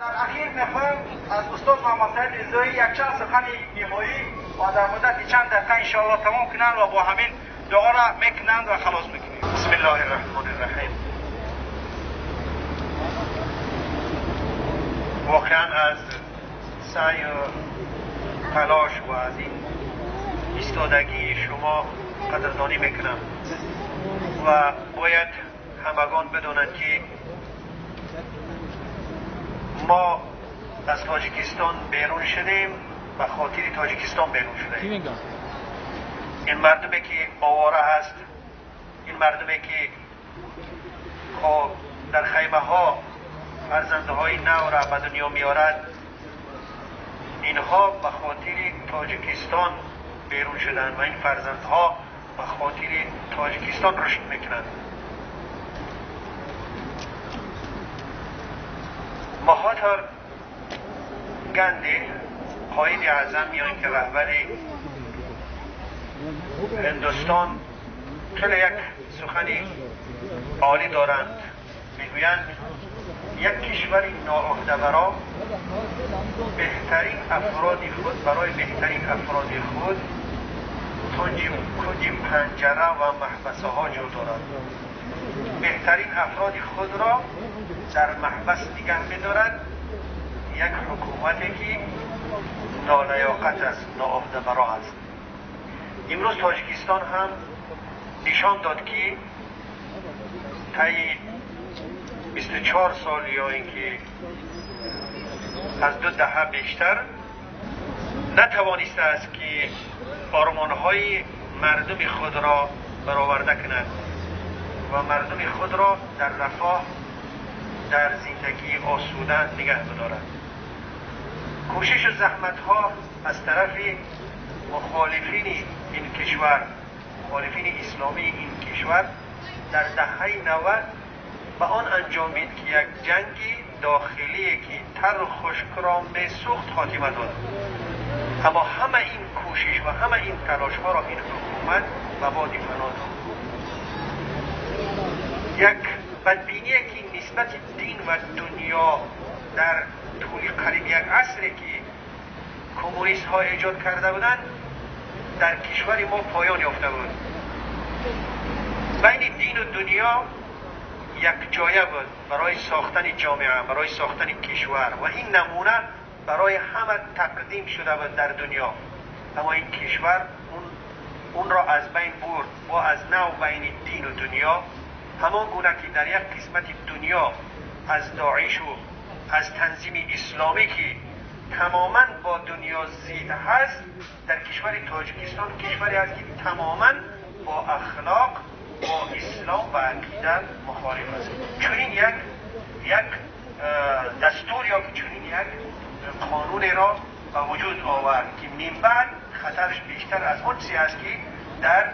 Дар ахир мехоҳем аз устод Муҳаммад Саид Ризоӣ якчанд сухани ниҳоӣ ва дар муддати чанд дақиқа иншоаллоҳ тамом кунанд ва бо ҳамин дуоро мекунанд ва халос мекунем. Бисмиллоҳир Раҳмонир Раҳим. Воқеан аз саъю талош ва аз ин истодагии шумо қадрдонӣ мекунам ва бояд ҳамагон бидонанд, ки мо аз Тоҷикистон берун шудем, ба хотири Тоҷикистон берун шудаем. Ин мардуме ки овора ҳаст, ин мардуме ки хоб дар хаймаҳо фарзандҳои навро ба дунё меорад, инҳо ба хотири Тоҷикистон берун шуданд ва ин фарзандҳо ба хотири Тоҷикистон рушд мекунанд. Маҳатма Ганди, қоиди аъзам ё инки раҳбари Ҳиндустон, хеле як сухани олӣ доранд. Мегӯянд як кишвари ноуҳдабаро беҳтарин афроди худ барои беҳтарин афроди худ кунҷи панҷара ва маҳбасаҳо ҷо дорад. Беҳтарин афроди худро дар маҳбас нигаҳ медорад як ҳукумате ки нолаёқат аст, ноуҳдабаро аст. Имрӯз Тоҷикистон ҳам нишон дод, ки таи 24 сол ё инки аз 2 даҳа бештар натавонистааст, ки ормонҳои мардуми худро бароварда кунад ва мардуми худро дар рафоҳ, дар зиндагии осуда нигаҳ бидорад. Кӯшишу заҳматҳо аз тарафи мухолифини ин кишвар, мухолифини исломии ин кишвар дар даҳаи 90 ба он анҷомид, ки як ҷанги дохилие ки тару хушкро месӯхт хотима дод. Аммо ҳама ин кӯшиш ва ҳама ин талошҳоро ин ҳукумат ба боди фано дод. Як бадбиние ки нисбати дин ва дунё дар тӯли қариб як асре ки коммунистҳо эҷод карда буданд, дар кишвари мо поён ёфта буд. Байни дину дунё якҷоя буд барои сохтани ҷомеа, барои сохтани кишвар ва ин намуна барои ҳама тақдим шуда буд дар дунё. Аммо ин кишвар онро аз байн бурд бо аз нав байни дину дунё, ҳамон гуна ки дар як қисмати дунё аз Доишу аз танзими исломӣ ки тамоман бо дунё зид ҳаст, дар кишвари Тоҷикистон кишваре аст ки тамоман бо ахлоқ, бо ислом ва ақида мухолиф аст. Чунин як дастур ё чунин як қонунеро ба вуҷуд овард, ки минбаъд хатараш бештар аз он чизе аст, ки дар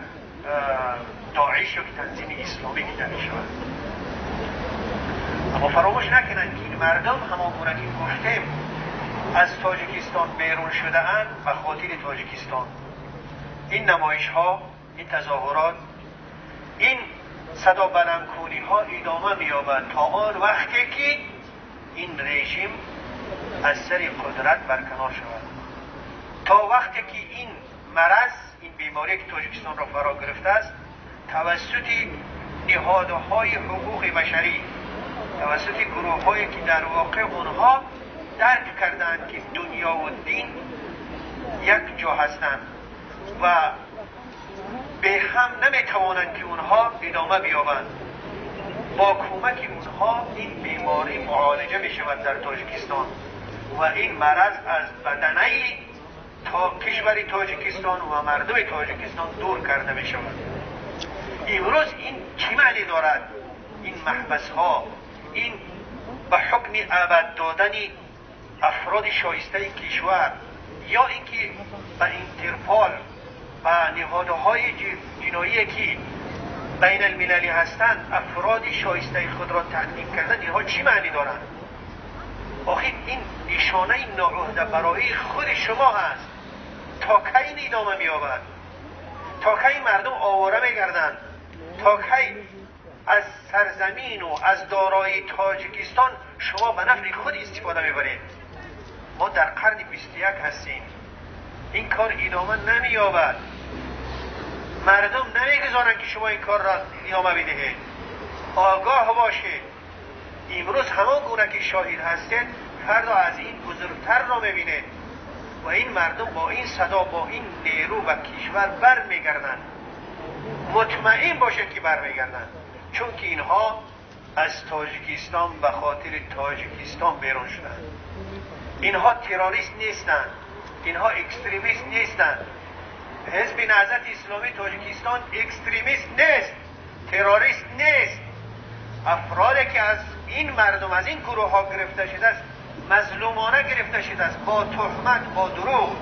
Доиш ё танзими исломӣ дида мешавад. Аммо фаромӯш накунанд, ки ин мардум ҳамон гуна ки гуфтем аз Тоҷикистон берун шудаанд ба хотири Тоҷикистон. Ин намоишҳо, ин тазоҳурот, ин садобаландкуниҳо идома меёбад то он вақте ки ин режим аз сари қудрат барканор шавад, то вақте ки ин мараз, ин беморие ки Тоҷикистонро фаро гирифтааст, тавассути ниҳодҳои ҳуқуқи башарӣ, тавассути гурӯҳҳое ки дар воқеъ онҳо дарк кардаанд, ки дунё ва дин як ҷо ҳастанд ва бе ҳам наметавонанд ки онҳо идома биёбанд. Бо кӯмаки онҳо ин беморӣ муолиҷа мешавад дар Тоҷикистон ва ин мараз аз баданаи то кишвари Тоҷикистон ва мардуми Тоҷикистон дур карда мешавад. Имрӯз ин чӣ маънӣ дорад? Ин маҳбасҳо, ин ба ҳукми абад додани афроди шоистаи кишвар ё инки ба Интерпол, ба ниҳодҳои ҷиноие ки байналмилалӣ ҳастанд афроди шоистаи худро тақдим кардан, инҳо чӣ маънӣ доранд? Охир ин нишонаи ноуҳдабароии худи шумо ҳаст. То кай ин идома меёбад? То кай мардум овора мегарданд? То кай از سرزمین و از دارایی تاجیکستان شما به نفع خود استفاده میبرید. ما در قرن 21 هستیم. این کار ادامه نمییابد. مردم نمیگذارند که شما این کار را ادامه بدهید. آگاه باشید. امروز همان گونه که شاهد هستید، فردا از این بزرگتر را میبینید و این مردم با این صدا، با این نیرو و کشور بر میگردند. مطمئن باشید که بر میگردند، چون که اینها از تاجیکستان به خاطر تاجیکستان بیرون شدند. اینها تروریست نیستند، اینها اکستریمیست نیستند. حزب نهضت اسلامی تاجیکستان اکستریمیست نیست، تروریست نیست. افرادی که از این مردم، از این گروه ها گرفته شده است، مظلومانه گرفته شده است، با تهمت، با دروغ.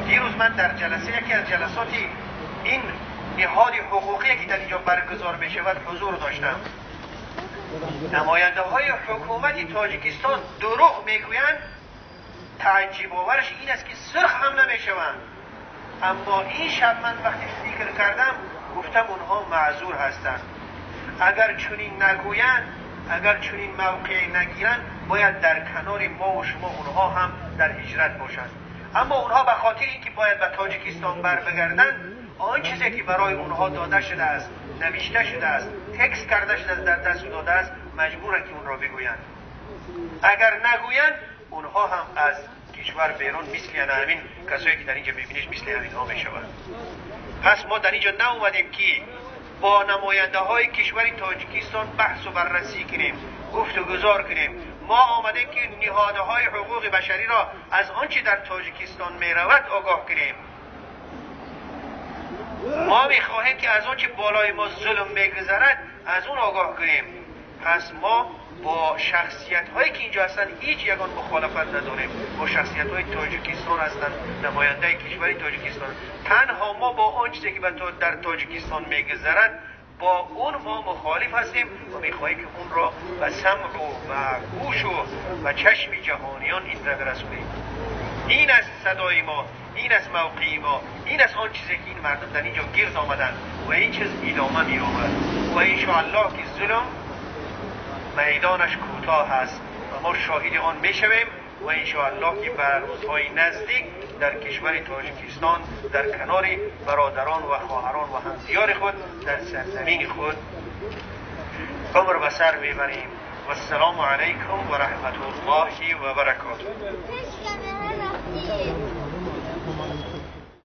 دیروز من در جلسه، یکی از جلسات این نهاد حقوقی که در اینجا برگزار می شود حضور داشتم. نماینده های حکومت تاجیکستان دروغ میگویند. تعجب آورش این است که سرخ هم نمیشوند. اما این شب من وقتی فکر کردم گفتم اونها معذور هستند. اگر چنین نگویند، اگر چنین موقعی نگیرند، باید در کنار ما و شما اونها هم در هجرت باشند. اما اونها به خاطر اینکه باید به تاجیکستان بر بگردند، آن چیزی که برای اونها داده شده است، نوشته شده است، تکست کرده شده است، در دست داده است، مجبورند که اون را بگویند. اگر نگویند، اونها هم از کشور بیرون مثل همین کسایی که در اینجا میبینید، مثل همینها میشوند. پس ما در اینجا نیامدیم که با نماینده های کشور تاجیکستان بحث و بررسی کنیم، گفت و گزار کنیم. ما آمدیم که نهادهای حقوق بشری را از آنچه در تاجیکستان میرود آگاه کنیم. ما میخواهیم که از آنچه بالای ما ظلم میگذرد از اون آگاه کنیم. پس ما با شخصیت هایی که اینجا هستند هیچ یگان مخالفت نداریم. با شخصیت های تاجیکستان هستند، نماینده کشور تاجیکستان. تنها ما با آن چیزی که در تاجیکستان میگذرد، با اون ما مخالف هستیم و میخواهیم که اون را به سمع و گوش و چشم جهانیان این را برسونیم. این است صدای ما، این است موقعی ما، این است آن چیزی که این مردم در اینجا گرد آمدند و این چیز ادامه می‌یابد و انشاءالله که ظلم میدانش کوتاه است و ما شاهد آن میشویم و انشاءالله که بر روزهای نزدیک در کشور تاجیکستان در کنار برادران و خواهران و همدیار خود در سرزمین خود عمر به سر میبریم. و السلام علیکم و رحمت الله و برکاته.